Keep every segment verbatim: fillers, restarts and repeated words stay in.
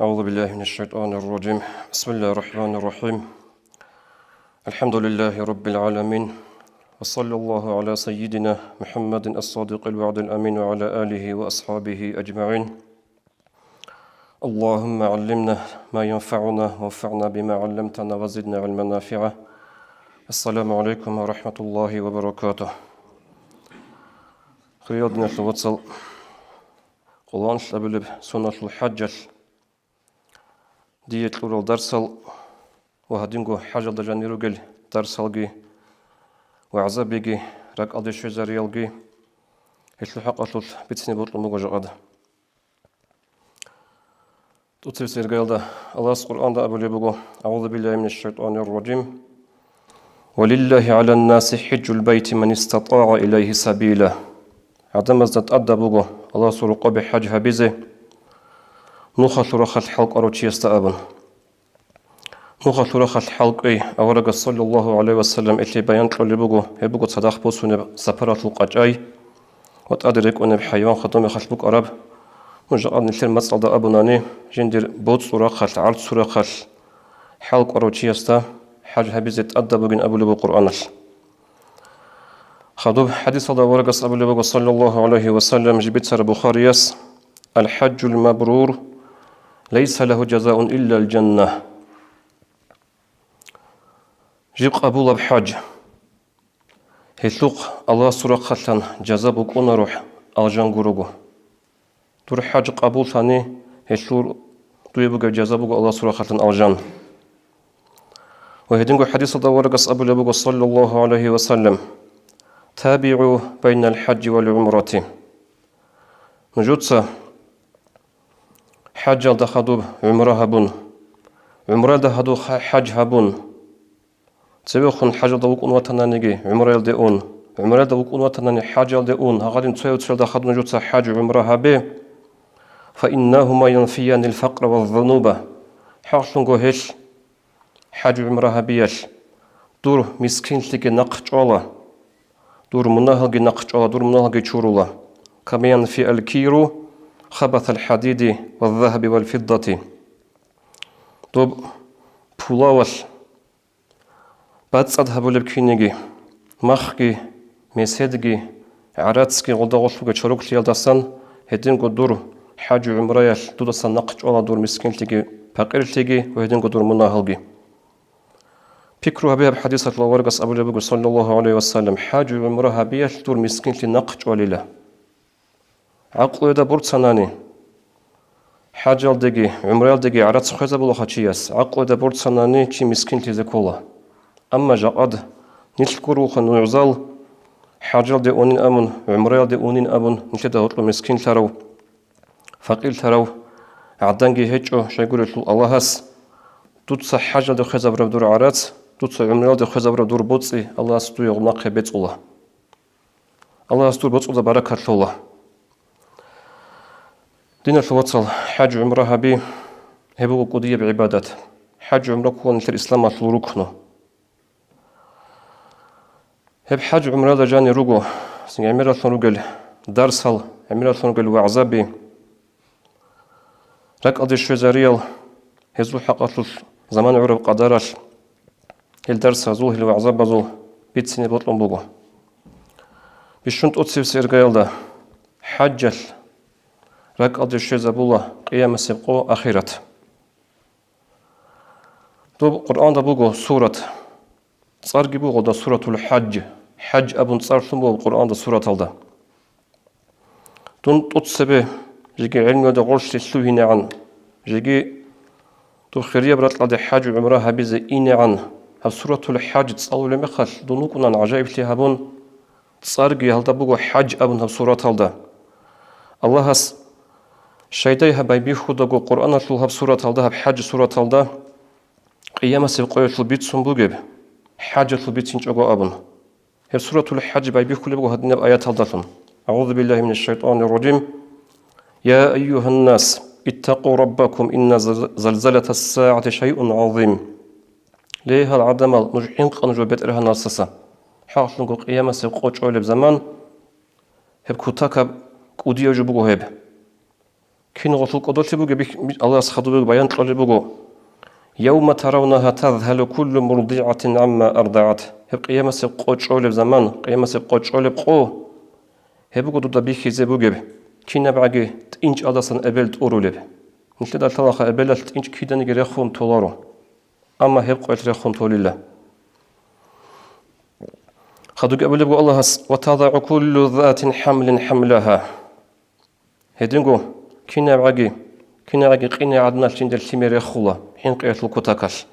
أعوذ بالله من الشيطان الرجيم. بسم الله الرحمن الرحيم. الحمد لله رب العالمين. وصلى الله على سيدنا محمد الصادق الوعد الأمين وعلى آله وأصحابه أجمعين. اللهم علمنا ما ينفعنا وانفعنا بما علمتنا وزدنا علما نافعا. السلام عليكم ورحمة الله وبركاته. Хириял диналъул вацал, къоло анлъабилеб соналъул хӀажалъ дие кьурал дарсал ва гьадинго хӀажалда жанир ругел дарсалги, вагӀзабиги, ракӀалде щвезариялги, гьелъул хӀакъалъулъ бицине бокьун буго жакъа. ТӀоцебесеб иргаялда Аллагьас Къуръанда абулеб буго: أعوذ بالله من الشيطان الرجيم. ولله على الناس حج البيت من استطاع إليه سبيلا. ГӀадамазда тӀадаб буго Аллагьасул рукъабе хӀаж гьабизе, нухалъул рахъалъ хӀалкӀварав чиясда абун. Нухалъул рахъалъ хӀалкӀвей аварагас, саллаллагьу гӀалайгьи ва саллам, илъе баян кьолеб буго, гьеб буго цадахъ босунеб сапаралъул къачӀай ва тӀаде рекӀунеб хӀайван хадуб мехалъ букӀараб. Нуж жакъа нилъер мацӀалда абунани, жиндир боцӀул рахъалъ, гӀарцул рахъалъ хӀалкӀварав чиясда хӀаж гьабизе тӀадаб бугин абулеб буго Къуръаналъ. Хадуб хӀадисалда аварагас абулеб буго, саллаллагьу гӀалайгьи ва саллам, жиб бицараб Бухарияс: الحج المبرور ليس له جزاء إلا الجنة. Жиб къабулаб хӀаж, гьелъухъ Аллагьасул рахъалъан жаза букӀунаро, алжан гурого. Дур хӀаж къабуллъани, гьелъул дуе бугеб жаза буго Аллагьасул рахъалъан алжан. Ва гьединго хӀадисалда аварагас абулеб буго, саллаллагьу гӀалайгьи ва саллам: تابعوا بين الحج والعمرة. Нужеца хӀажалда хадуб гӀумра гьабун, гӀумралда хадуб ха-, хӀаж гьабун, цевехун хӀажалда вукӀун ватананиги гӀумраялде ун, гӀумраялда вукӀун ватанани хӀажалде ун, гьагъадин цояв-цоялда хадуб нужеца хӀаж-гӀумра гьабе. فإنهما ينفيان الفقر والذنوب. ХӀакълъунго гьелъ, хӀаж-гӀумра гьабиялъ, дур мискинлъиги нахъ чӀвала, дур мунагьалги нахъ чӀвала, дур мунагьалги чурула. كما ينفي الكير خبث الحديد والذهب والفضة. Доб пулавалъ бацӀцӀад гьабулеб киниги, махги, меседги, гӀарацги гъолда-гъолъулги чороклъиялдасан, гьединго дур хӀаж-гӀумраялъ дудасан нахъ чӀвала дур мискинлъиги, пакъирлъиги ва гьединго дур мунагьалги. Пикру гьабе гьаб хӀадисалъул аварагас абулеб буго, саллаллагьу гӀалайгьи ва саллам: хӀаж-гӀумра гьабиялъ дур мискинлъи нахъ чӀвалила. ГӀакълуялда борцанани, хӀажалдеги, гӀумраялдеги гӀарац хвезабулаха чияс, гӀакълуялда борцанани чи мискинлъизе ккола. Амма жакъад нилъ гурухъа нугӀзал, хӀажалде унин абун, гӀумраялде унин абун, нилъеда гьоркьоб мискинлъарав, факъирлъарав гӀаданги гьечӀо, щайгурелъул Аллагьас: «Дуца хӀажалде хвезабураб дур гӀарац, дуца гӀумраялде хвезабураб дур боцӀи Аллагьас дуе гъоб нахъе бецӀула». Аллагьас дур боцӀуда баракат лъола. Диналъул вацал, хӀаж-гӀумра гьаби, гьеб буго кӀудияб гӀибадат. ХӀаж-гӀумра ккола нилъер исламалъул рукну. Гьеб хӀаж-гӀумрада жанир руго, гӀемералъун ругел дарсал, гӀемералъун ругел вагӀзаби, ракӀалде щвезариял, гьезул хӀакъалъулъ заман гӀураб къадаралъ, гьел дарсазул, гьел вагӀзабазул бицине бокьун буго. Бищун тӀоцебесеб иргаялда, хӀажалъ ракӀалде щвезабула къиямасеб къо ахират. Доб Къуръанда буго сурат. ЦӀарги буго гъода Суратул ХӀаж. ХӀаж абун цӀарлъун буго Къуръанда сураталда. Дун тӀоцебе жеги гӀелмуялда гъорлъе лъугьинегӀан, жеги доб хирияб ракьалде хӀаж-гӀумра гьабизе инегӀан, гьаб Суратул ХӀаж цӀалулеб мехалъ, дун вукӀунан гӀажаиблъи гьабун, цӀарги гьалда буго ХӀаж абун гьаб сураталда. Аллагьас шайдай гьаб байбихьудаго Къуръаналъул гьаб сураталда, гьаб ХӀаж сураталда, къиямасеб къоялъул бицун бугеб, хӀажалъул бицинчӀого абун. Гьеб Суратул ХӀаж байбихьулеб буго гьадинаб аяталдалъун: أعوذ بالله من الشيطان الرجيم. يا أيها الناس اتقوا ربكم إن زل-، زلزلة الساعة شيء عظيم. Ле, гьал гӀадамал, нуж хӀинкъа нуж БетӀергьанасдаса, хӀакълъунго къиямасеб къо чӀолеб заман, гьеб кутакаб кӀудияб жо буго гьеб. Кин гъолъул кӀодолъи бугеб бих-, Аллагьас хадуб баян кьолеб буго: «Явма таравнагьа тазгьалу куллу мурдигӀатин гӀамма ардагӀат». Гьеб къиямасеб къо чӀолеб заман, къиямасеб къо чӀолеб къо, гьеб буго дуда бихьизе бугеб, кинабгӀаги тӀинчӀалдасан эбел тӀурулеб. Нилъеда лъалаха эбелалъ тӀинчӀ киданиги рехун толаро, амма гьеб къоялъ рехун толила. Хадуги абулеб буго Аллагьас: «Ва тазагӀу куллу затин хӀамлин хӀамлагьа». Гьединго, кинабгӀаги, кинабгӀаги къине гӀадиналъ жинда лъимер рехула хӀинкъиялъул кутакалъ.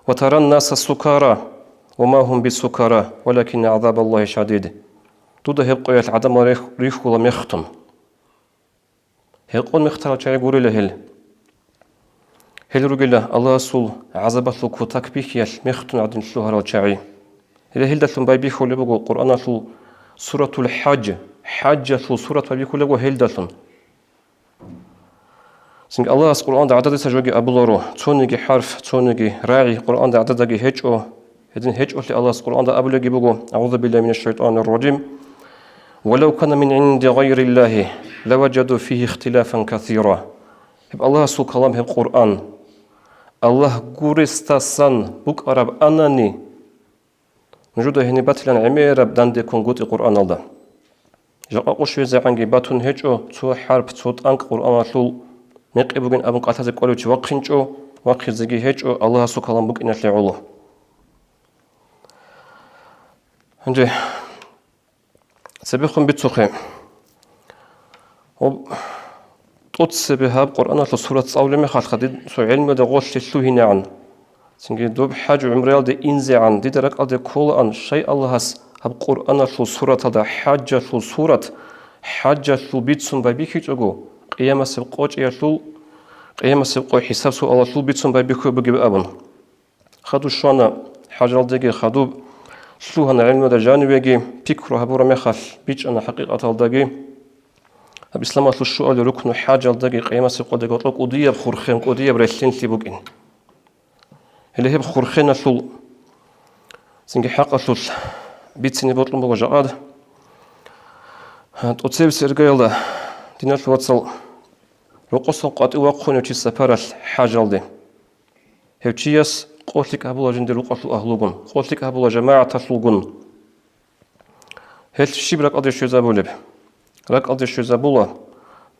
«Ва таран наса сукара, ва ма гьум бисукара, валакин гӀазаб Аллагьи шадид». Дуда гьеб къоялъ гӀадамал рих-, рихьула мехтун. Гьекъон мехтарал чагӀи гурила гьел. Гьел ругела Аллагьасул гӀазабалъул кутак бихьиялъ мехтун гӀадин лъугьарал чагӀи. Гьеле гьелдалъун байбихьулеб буго Къуръаналъул суратул ХӀаж, ХӀажалъул сурат байбихьулеб буго гьелдалъун. Цинги Аллагьас Къуръанда гӀададиса жоги абуларо, цониги хӀарф, цониги рагӀи Къуръанда гӀададиги гьечӀо. Гьедин гьечӀолъи Аллагьас Къуръанда абулебги буго: «АгӀузу биллагьи минаш шайтанир ражим. Валав кана мин гӀинди гъайриллагьи лаважаду фигьи ихтилафан касира». Гьеб Аллагьасул калам гьеб Къуръан. Аллагь гуресдасан букӀараб анани, нужеда гьениб батилан гӀемераб данде ккун гутӀи Къуръаналда. Жакъа къо щвезегӀанги батун гьечӀо цо хӀарп, цо тӀанкӀ Къуръаналъул мекъи бугин абун кӀалъазе кӀолев чи вахъинчӀо, вахъизеги гьечӀо Аллагьасул калам букӀиналъе гӀоло. Гьанже цебехун бицухъе. Гьоб, тӀоцебе гьаб Къуръаналъул сурат цӀалулеб мехалъха, дид цо гӀелмуялда гъолъе лъугьинегӀан. Цинги доб хӀаж-гӀумраялде инзегӀан дида ракӀалде кколаан, щай Аллагьас гьаб Къуръаналъул сураталда ХӀажалъул сурат, ХӀажалъул бицун байбихьичӀого, къиямасеб къо чӀиялъул, къиямасеб къо хӀисаб-суалалъул бицун байбихьулеб бугеб абун. Хадуб щвана хӀажалдеги, хадуб лъугьана гӀелмуялда жанивеги, пикру гьабураб мехалъ бичӀчӀана хӀакъикъаталдаги. Гьаб исламалъул щуабилеб рукну хӀажалдаги къиямасеб къоялдаги гьоркьоб кӀудияб хурхен, кӀудияб релълъинлъи букӀин. Гьеле гьеб хурхеналъул цинги хӀакъалъулъ бицине бокьун буго жакъа. ТӀоцебесеб иргаялда, диналъул вацал, рокъосан къватӀив вахъунев чи сапаралъ хӀажалде. Гьев чияс къо лъикӀ гьабула жиндир рукъалъул агьлугун, къо лъикӀ гьабула жамагӀаталъулгун. Гьелъ щиб ракӀалде щвезабулеб? РакӀалде щвезабула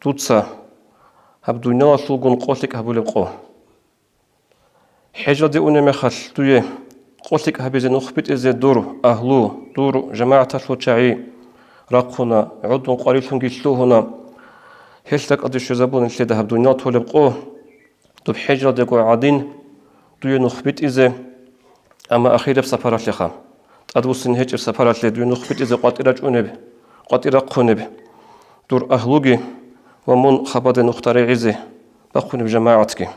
дуца гьаб дуниялалъулгун къо лъикӀ гьабулеб къо. ХӀежалде унеб мехалъ дуе къо лъикӀ гьабизе нух битӀизе дур агьлу, дур жамагӀаталъул чагӀи рахъуна, гӀодун къварилъунги лъугьуна. Гьелъ ракӀалде щвезабула нилъеда гьаб дуниял толеб къо, доб хӀежалдего гӀадин, дуе нух битӀизе, амма ахираб сапаралъеха, тӀадбуссине гьечӀеб сапаралъе дуе нух битӀизе къватӀир рачӀунеб, къватӀир рахъунеб дур агьлуги ва мун хабаде нухда регӀизе бахъунеб жамагӀатги.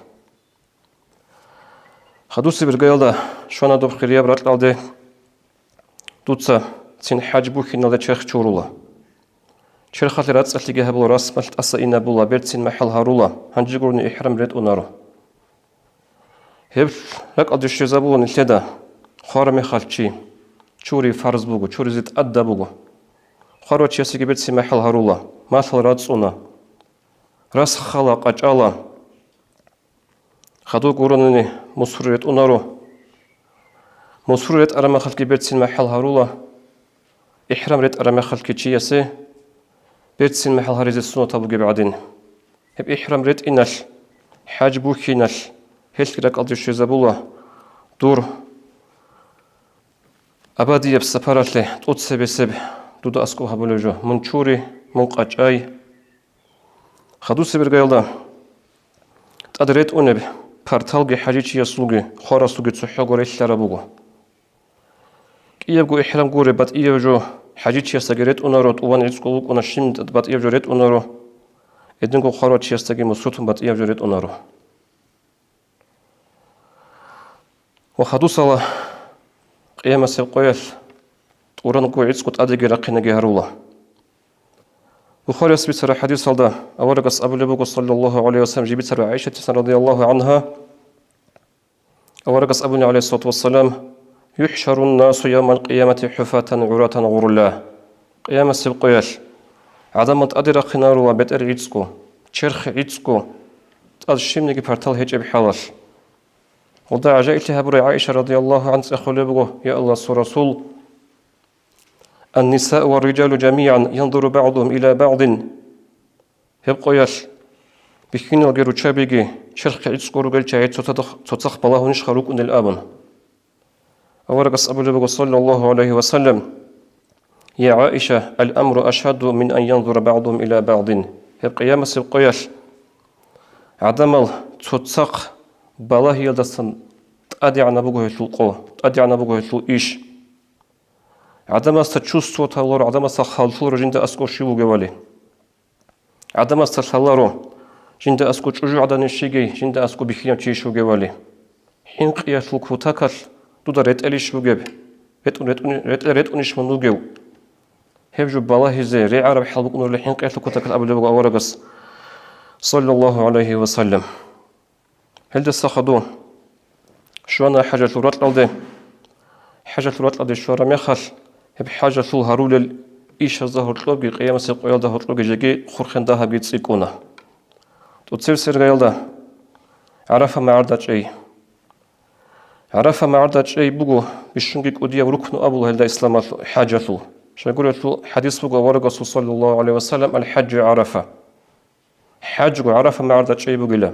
Хадусеб иргаялда щвана доб хирияб ракьалде, дуца цин хӀаж бухьиналде черх чурула. Черхалъе рацӀцӀалъиги гьабула, расмалъ тӀаса инабула, берцин махӀал гьарула, гьанже гурони ихӀрам ретӀунаро. Гьеб ракӀалде щвезабула нилъеда хвараб мехалъ чи чури фарз буго, чуризе тӀадаб буго. Хварав чиясеги берцин махӀал гьарула, малъал рацӀцӀуна, рас хала, къачӀала. Хадур гурони мусур ретӀунаро. Мусур ретӀараб мехалъги берцин махӀал гьарула, ихӀрам ретӀараб мехалъги чиясе берцин махӀал гьаризе суннатаб бугеб гӀадин. Гьеб ихӀрам ретӀиналъ, хӀаж бухьиналъ, гьелъги ракӀалде щвезабула дур абадияб сапаралъе тӀоцебесеб дуда аскӀоб гьабулеб жо: мун чури, мун къачӀай. Хадусеб иргаялда тӀад ретӀунеб парталги хӀажичиясулги хварасулги цохӀого релълъараб буго. КӀиябго ихӀрам гуреб батӀияб жо хӀажичиясдаги ретӀунаро, тӀуван гӀицӀго вукӀуна щиб батӀияб жо ретӀунаро, гьединго хварав чиясдаги мусуртун батӀияб жо ретӀунаро. Ва хадусала къиямасеб къоялъ тӀуранго гӀицӀго тӀадеги рахъинеги гьарула. Бухарияс бицараб хӀадисалда аварагас абулеб буго, саллаллагьу гӀалайгьи ва саллам, жиб бицараб ГӀайшатисан радияллагьу гӀангьа, аварагас абуни, гӀалайгьиссалату вассалам: «ЮхӀшарун насу явмал къиямати хӀуфатан гӀуратан гъурла». Къиямасеб къоялъ гӀадамал тӀаде рахъинарула бетӀер гӀицӀго, черх гӀицӀго, тӀад щибниги партал гьечӀеб хӀалалъ. Гъуда гӀажаиблъи гьабурай ГӀаиша радияллагьу гӀанхӀа цӀехолеб буго: «Я Аллагьасул Расул, النساء والرجال جميعا ينظر بعضهم إلى بعض». Гьеб къоялъ бихьиналги руччабиги черх гӀицӀго ругел чагӀи цоцадах-, цоцахъ балагьунищха рукӀунел абун. Аварагас абулеб буго, саллаллагьу гӀалайгьи ва саллам: «Я ГӀаиша, ал-амру ашадду мин ан янзура багӀдугьум иля багӀдин». Гьеб къиямасеб къоялъ гӀадамал цоцахъ балагьиялдасан тӀадегӀанаб буго гьелъул къо, тӀадегӀанаб буго гьелъул иш. ГӀадамасда чувствовать гьабуларо, гӀадамасда хал лъоларо жинда аскӀов щив вугевали. ГӀадамасда лъаларо, жинда аскӀов чӀужугӀаданищ йигей, жинда аскӀов бихьинав чийищ вугевали. ХӀинкъиялъул кутакалъ дуда ретӀелищ бугеб? РетӀун-, ретӀун-, ретӀел-, ретӀунищ мун вугев? Гьеб жо балагьизе регӀараб хӀал букӀунарила хӀинкъиялъул кутакалъ абулеб буго аварагас, саллаллагьу гӀалайгьи ва саллам. Гьелдаса хадув щвана хӀажалъул ракьалде. ХӀажалъул ракьалде щвараб мехалъ, гьеб хӀажалъул гьарулел ишазда гьоркьобги, къиямасеб къоялда гьоркьобги жеги хурхен дагьабги цӀикӀкӀуна. ТӀоцебесеб иргаялда ГӀарафа магӀарда чӀей. ГӀарафа магӀарда чӀей буго бищунги кӀудияб рукну абула гьелда исламалъул, хӀажалъул. Щайгурелъул хӀадис буго аварагасул, саллаллагьу гӀалайгьи ва саллам: «Ал-хӀажжу ГӀарафа». ХӀажго ГӀарафа магӀарда чӀей бугила.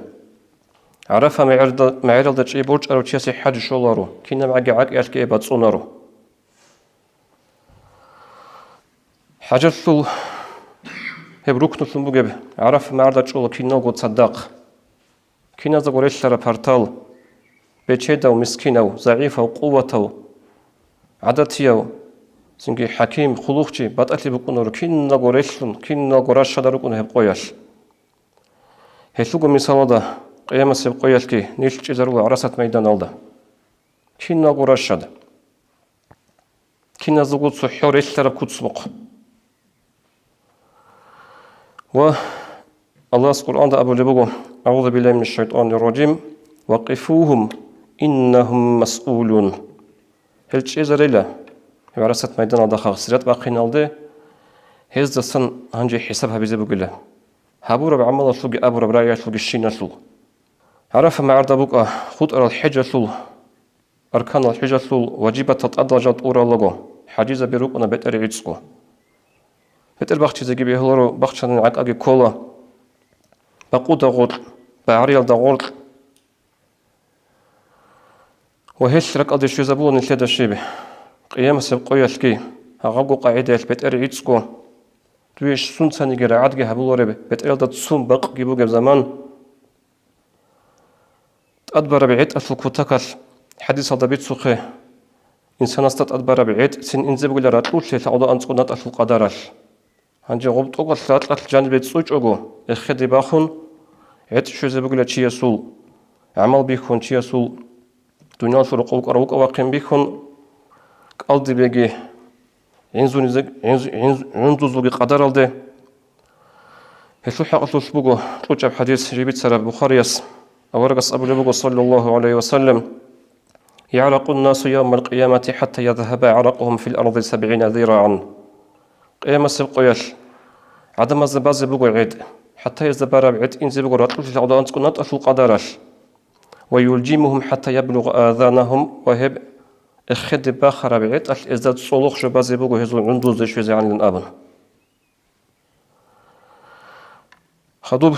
ГӀарафа магӀарда-, магӀаралда чӀей борчӀарав чиясе хӀаж щоларо, кинабгӀаги гӀакӀиялъги гьеб бацӀцӀунаро. ХӀажалъул гьеб рукнулъун бугеб ГӀарафа магӀарда чӀола киналго цадахъ. Киназдаго релълъараб партал, бечедав, мискинав, загӀипав, къуватав, гӀадатияв, цинги хӀаким, хъулухъчи, батӀалъи букӀунаро, киналго релълъун, киналго ращада рукӀуна гьеб къоялъ. Гьелъулго мисалалда, къиямасеб къоялъги нилъ чӀезарула ГӀарасат майданалда. Киналго ращад. Киназдаго цохӀо релълъараб куцмухъ. Ва Аллагьас Къуръанда абулеб буго: «АгӀузу биллагьи минаш шайтӀанир ражим. Вакъифугьум, иннагьум масъулун». Гьел чӀезарила, гьеб ГӀарасат майданалда хадуб сират бахъиналде, гьездасан гьанже хӀисаб гьабизе бугила гьабураб гӀамалалъулги абураб рагӀиялъулги щиналъул. ГӀарафа магӀарда букӀа хутӀарал хӀежалъул, арканал хӀежалъул важибатал тӀадал жал тӀуралаго, хӀажизаби рукӀуна бетӀер гӀицӀго. БетӀер бахчизеги бегьуларо, бахчанани гӀакӀаги ккола, бакъуда гъоркь, багӀриялда гъоркь. Ва гьелъ ракӀалде щвезабула нилъеда щиб, къиямасеб къоялъги гьагъабго къагӀидаялъ бетӀер гӀицӀго, дуе сунцаниги рагӀадги гьабулареб бетӀералда цун бакъги бугеб заман. ТӀадбараб гӀетӀалъул кутакалъ хӀадисалда бицухъе, инсанасда тӀадбараб гӀетӀцин инзе бугила ракьулъе лъагӀуда анцӀго натӀалъул къадаралъ. Гьанже гъоб тӀокӀалъ ракьалъ жанибе цӀучӀого, эхеде бахун, гӀетӀ щвезе бугила чиясул, гӀамал бихьун чиясул, дуниялалъул рокъов вукӀарав вукӀа-вахъин бихьун, кӀалдибеги, гӀинзунизе-, гӀинз-, гӀинз-, гӀундузулги къадаралде. Гьелъул хӀакъалъулъ буго кьучӀаб хӀадис жиб бицараб Бухарияс, аварагас абулеб буго, саллаллагьу гӀалайгьи ва саллам: «ЯгӀракъун-насу явмал-къиямати хӀатта язгьаба гӀаракъугьум фил арди сабгӀина зирагӀан». Къиямасеб къоялъ гӀадамазда базе буго гӀетӀ, хӀатта гьезда бараб гӀетӀ инзе буго ракьулъе лъагӀуда анцӀго натӀалъул къадаралъ. «Ва юлжимугьум хӀатта яблугъа азанагьум», ва гьеб эхеде бахараб гӀетӀалъ гьезда цӀолохъ жо базе буго гьезул гӀундузде щвезегӀанилан абун. Хадуб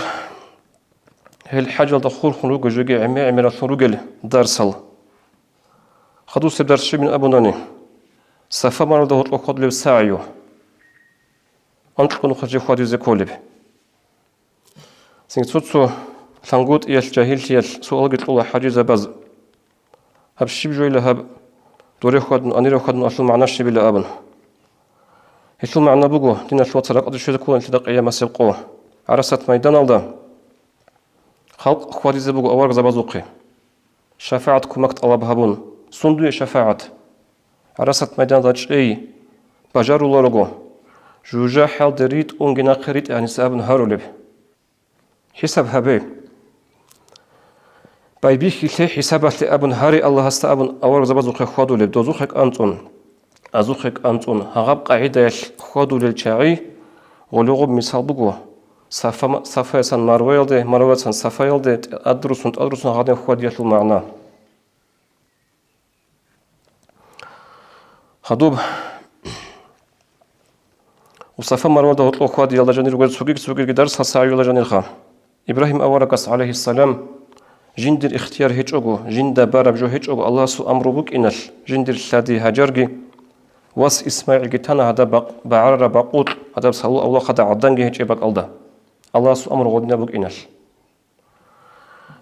гьел хӀажалда хурхун руго жоги гӀемер-гӀемералъун ругел дарсал. Хадусеб дарс щибин абунани, Сафа маралда гьоркьоб хьвадулеб сагӀю, анкьго нухалъ жив хьвадизе кколеб. Цинги цо-цо лъангутӀиялъ, жагьиллъиялъ суалги кьола хӀажизабаз. Гьаб щиб жойила гьаб, доре хьвадун, анире хьвадун, алъул магӀна щибила абун. Гьелъул магӀна буго, диналъул вацал, ракӀалде щвезе ккола нилъеда къиямасеб къо. ГӀарасат майданалда халкъ хьвадизе буго аварагзабазухъе. ШафагӀат, кумек тӀалаб гьабун. Сундуе шафагӀат? ГӀарасат майданалда чӀей бажаруларого, жужахӀалде ритӀунги нахъе ритӀе гьаниса абун гьарулеб. ХӀисаб гьабе. Байбихьилъе хӀисабалъе абун гьаре Аллагьасда абун аварагзабазухъе хьвадулеб, дозухъе кӀанцӀун, азухъе кӀанцӀун, гьагъаб къагӀидаялъ хьвадулел чагӀи гъолеб гъоб мисал буго, Сафа-, Сафаясан Марваялде, Марваясан Сафаялде, тӀадрусун, тӀадрусун гьадин хьвадиялъул магӀна. Гьадуб, Сафа Марвада гьоркьоб хьвадиялда жанир ругел цогиги-цогиги дарсал сагӀиялда жанирха. Ибрагьим аварагас, гӀалайгьиссалам, жиндир ихтияр гьечӀого, жинда бараб жо гьечӀого Аллагьасул амру букӀиналъ, жиндир лъади Гьажарги, вас ИсмагӀилги тана гьадаб бакъ-, багӀарараб бакъулъ, гьадаб салул авлахъада гӀаданги гьечӀеб бакӀалда, Аллагьасул амру гъодинаб букӀиналъ.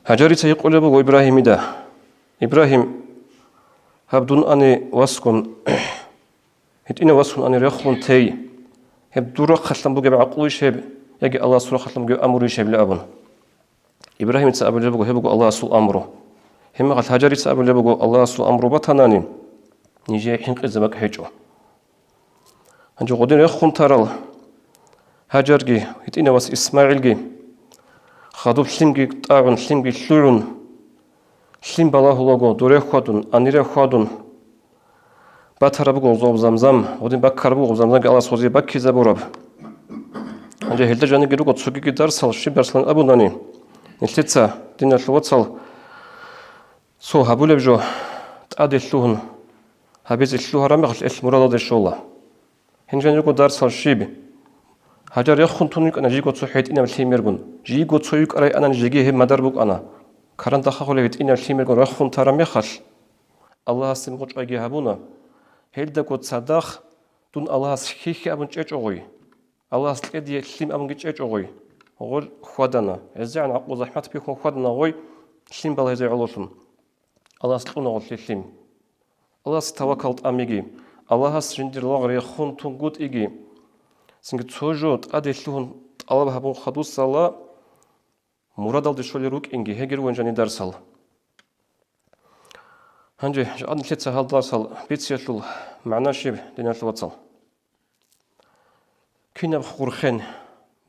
Гьажарица гьикъулеб буго Ибрагьимида: «Ибрагьим, гьаб дун ани васгун, гьитӀинав васгун ани рехун тей. Гьеб дур рахъалъан бугеб гӀакълуйищ гьеб, яги Аллагьасул рахъалъан бугеб амруйищ гьеб?» – абун. Ибрагьимица абулеб буго: «Гьеб буго Аллагьасул амру. Гьебмехалъ Гьажарица абулеб буго: Аллагьасул амру батанани, нижее хӀинкъизе бакӀ гьечӀо». Гьанже гъодин рехун тарал Гьажарги, гьитӀинав вас ИсмагӀилги, хадуб лъимги тӀагӀун, лъимги лъугӀун, лъим балагьулаго, дуре хьвадун, анире хьвадун, батараб буго гъоб Замзам, гъодин баккараб буго гъоб Замзамги Аллагьас гъозие баккизабураб. Гьанже гьелда жаниги руго цогиги дарсал, щиб дарсалан абунани, нилъеца, диналъул вацал, цо гьабулеб жо тӀаде лъугьун, гьабизе лъугьараб мехалъ эл мурадалде щола. Гьенжан руго дарсал щиб? Гьажар рехун тун йикӀана жийго цо хӀетӀинаб лъимергун. Жийго цо йикӀарай анани жеги гьеб мадар букӀана. Карандахъа гъолеб гьетӀинаб лъимергун рехун тараб мехалъ, Аллагьасде мукъучӀайги гьабуна. Гьелдаго цадахъ дун Аллагьас хьихьи абун чӀечӀо гъой. Аллагьас кье дие лъим абунги чӀечӀо гъой. Гъой хьвадана. ГӀезегӀан гӀакъу-захӀмат бихьун хьвадана гъой лъим балагьизе гӀололъун. Аллагьас кьуна гъолъе лъим. Аллагьас тавакал тӀамиги, Аллагьас жиндир лагъ рехун тунгутӀиги, цинги цо жо тӀаде лъугьун тӀалаб гьабун хадусала мурадалде щолел рукӀинги, гьеги ругин жаниб дарсал. Гьанже жакъа нилъеца гьал дарсал бициялъул магӀна щиб, диналъул вацал? Кинаб хурхен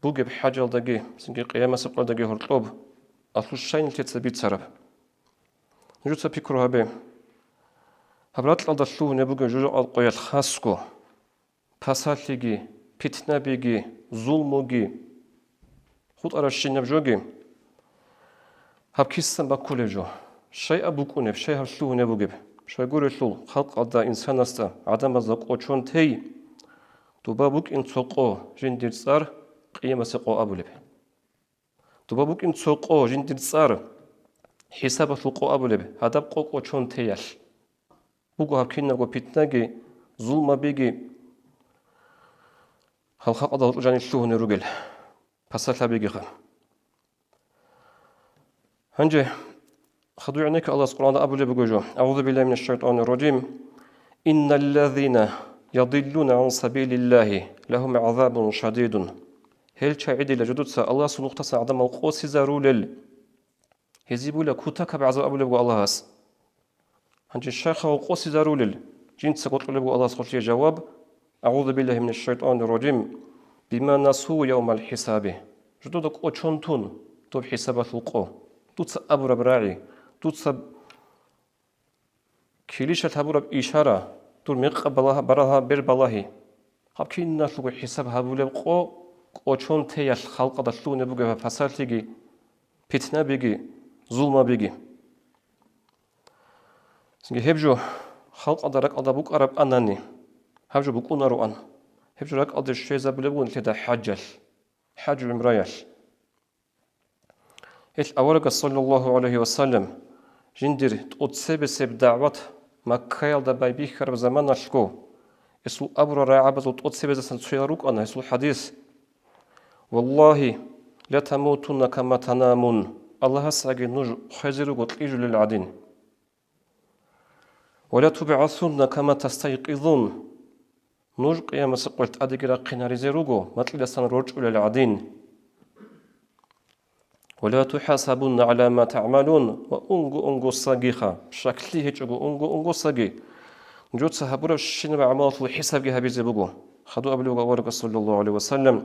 бугеб хӀажалдаги, цинги къиямасеб къоялдаги гьоркьоб, алъул щай нилъеца бицараб? Нужеца пикру гьабе. Гьаб ракьалда лъугьунеб бугеб жужахӀал къоялъ хасго, пасалъиги, питнабиги, зулмуги, хутӀарабщинаб жоги, гьаб кисан баккулеб жо? Щай аб букӀунеб, щай гьаб лъугьунеб бугеб? Щайгурелъул, халкъалда, инсанасда, гӀадамазда къо чон тей, доба букӀин цо къо, жиндир цӀар къиямасеб къо абулеб. Доба букӀин цо къо, жиндир цӀар хӀисабалъул къо абулеб, гьадаб къо къо чон теялъ. Буго гьаб кинабго питнаги, зулмабиги гьал халкъалда гьоркьоб жаниб лъугьунел ругел, пасалъабигиха. Гьанже хадуй гӀенекке Аллагьас Къуръанда абулеб буго жо: «АгӀузу биллагьи минаш шайтӀанир ражим. Инналлазина ядиллуна гӀан сабилиллагьи лагьум гӀазабун шадидун». Гьел чагӀидила жодуца Аллагьасул нухтасан гӀадамал къосизарулел. Гьезие була кутакаб гӀазаб абулеб буго Аллагьас. Гьанже щай гьал къосизарулел? Жинца кьолеб буго Аллагьас гьелъие жаваб: «АгӀузу биллагьи минаш шайтӀанир ражим. Бима насу явмал хӀисаби». Жодода къо чон тун доб хӀисабалъул къо. Дуца абураб рагӀи, дуца килищал гьабураб ишара, дур мекъаб балагь-, барагьа-, бер балагьи. Гьаб киналъулго хӀисаб гьабулеб къо, къо чон теялъ халкъалда лъугьунеб бугеб гьаб пасалъиги, питнабиги, зулмабиги. Цинги гьеб жо халкъалда ракӀалда букӀараб анани, гьаб жо букӀунароан. Гьеб жо ракӀалде щвезабулеб буго нилъеда хӀажалъ, хӀаж-гӀумраялъ. Гьел аварагас, саллаллагьу гӀалайгьи ва саллам, жиндир тӀоцебесеб дагӀват Маккаялда байбихьараб заманалъго, гьесул абурал рагӀабазул тӀоцебездасан цоял рукӀана гьесул хӀадис: «Валлагьи, ла тамутунна кама танамун», Аллагьасаги нуж хвезе руго кьижулел гӀадин. «Ва ла тубгӀасунна кама тастайкъизун», нуж къиямасеб къоялъ тӀадеги рахъинаризе руго, макьиласан рорчӀулел гӀадин. «Ва ла тухӀасабунна гӀала ма тагӀмалун», ва унго-унгосагиха, щаклъи гьечӀого унго-унгосаги, нужеца гьабурабщинаб гӀамалалъул хӀисабги гьабизе буго. Хадуб абулеб буго аварагас, саллаллагьу гӀалайгьи ва саллам: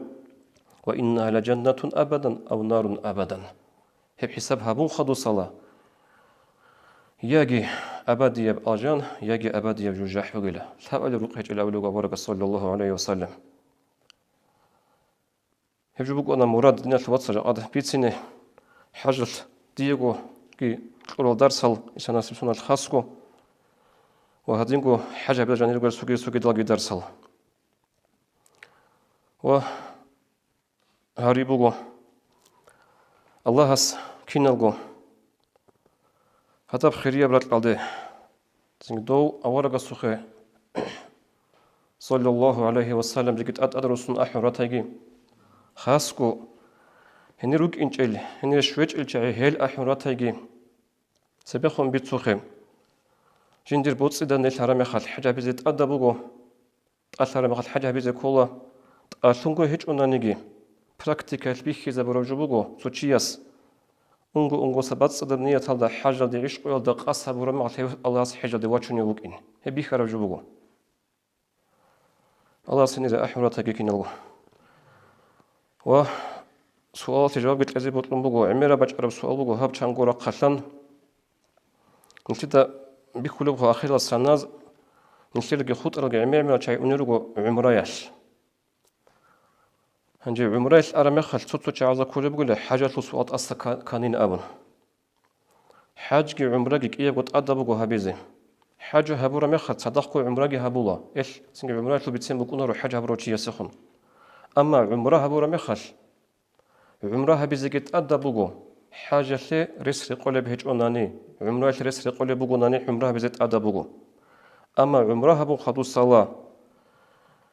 «Ва иннагьа ла жаннатун абадан ав нарун абадан». Гьеб хӀисаб гьабун хадусала, яги абадияб алжан, яги абадияб жужахӀ бугила. Лъабали рукъ гьечӀила абулеб буго аварагас, саллаллагьу гӀалайгьи ва саллам. Гьеб жо букӀана мурад, диналъул вацал, жакъа бицине хӀажалъ диегоги кьурал дарсал, Иса насиб суналъ хасго ва гьадинго хӀаж гьабилел жанир ругел цоги-цогидалги дарсал. Ва гьари буго, Аллагьас киналго гьадаб хирияб ракьалде, цинги дов аварагасухъе, саллаллагьу гӀалайгьи ва саллам, жеги тӀад-тӀад руссун ахӀун ратайги, хасго гьенир рукӀинчӀел, гьенир щвечӀел чагӀи гьел ахӀун ратайги, цебехун бицухъе. Жиндир боцӀида нилъ гьарамехалъ хӀаж гьабизе тӀадаб буго, тӀалъ гьарамехалъ хӀаж гьабизе ккола, тӀалъунго гьечӀонаниги, практикаялъ бихьизабураб жо буго, цо чияс унго-унгоса бацӀцӀадаб нияталда хӀажалде, гӀишкъуялда къасд гьабураб мехалъ гьев Аллагьас хӀежалде вачунев вукӀин. Гьеб бихьараб жо буго. Аллагьас гьенире ахӀун ратаги киналго. Ва суалалъе жавабги кьезе бокьун буго, гӀемераб бачӀараб суал буго гьаб чанго рахъалъан. Нилъеда бихьулеб буго ахирал саназ, нилъедаги хутӀаралги гӀемер-гӀемерал чагӀи унел руго гӀумраялъ. Гьанже гӀумраялъ араб мехалъ цо-цо чагӀазда кколеб бугила хӀажалъул суал тӀаса ка-, канин абун. ХӀажги гӀумраги кӀиябго тӀадаб буго гьабизе. ХӀаж гьабураб мехалъ цадахъго гӀумраги гьабула, эл цинги гӀумраялъул бицен букӀунаро хӀаж гьабурав чиясехун. Амма гӀумра гьабураб мехалъ, гӀумра гьабизеги тӀадаб буго, хӀажалъе рес рекъолеб гьечӀонани, гӀумраялъе рес рекъолеб бугонани, гӀумра гьабизе тӀадаб буго. Амма гӀумра гьабун хадусала,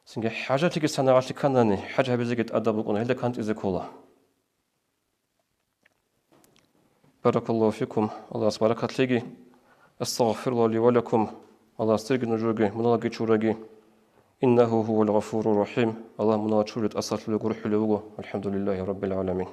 цинги хӀажалъеги санагӀалъе кканани, хӀаж гьабизеги тӀадаб букӀуна, гьелда кантӀизе ккола. Баракаллагьу фикум, Аллагьас баракат лъеги. Астагъфируллагь ли ва лакум, Аллагьас дирги нужееги мунагьалги чураги. Иннагьу гьувал гъафуру рахӀим, Аллагь мунагьал чури тӀасалъулев гурхӀулев вуго. АлхӀамдулиллагьи раббил гӀаламин.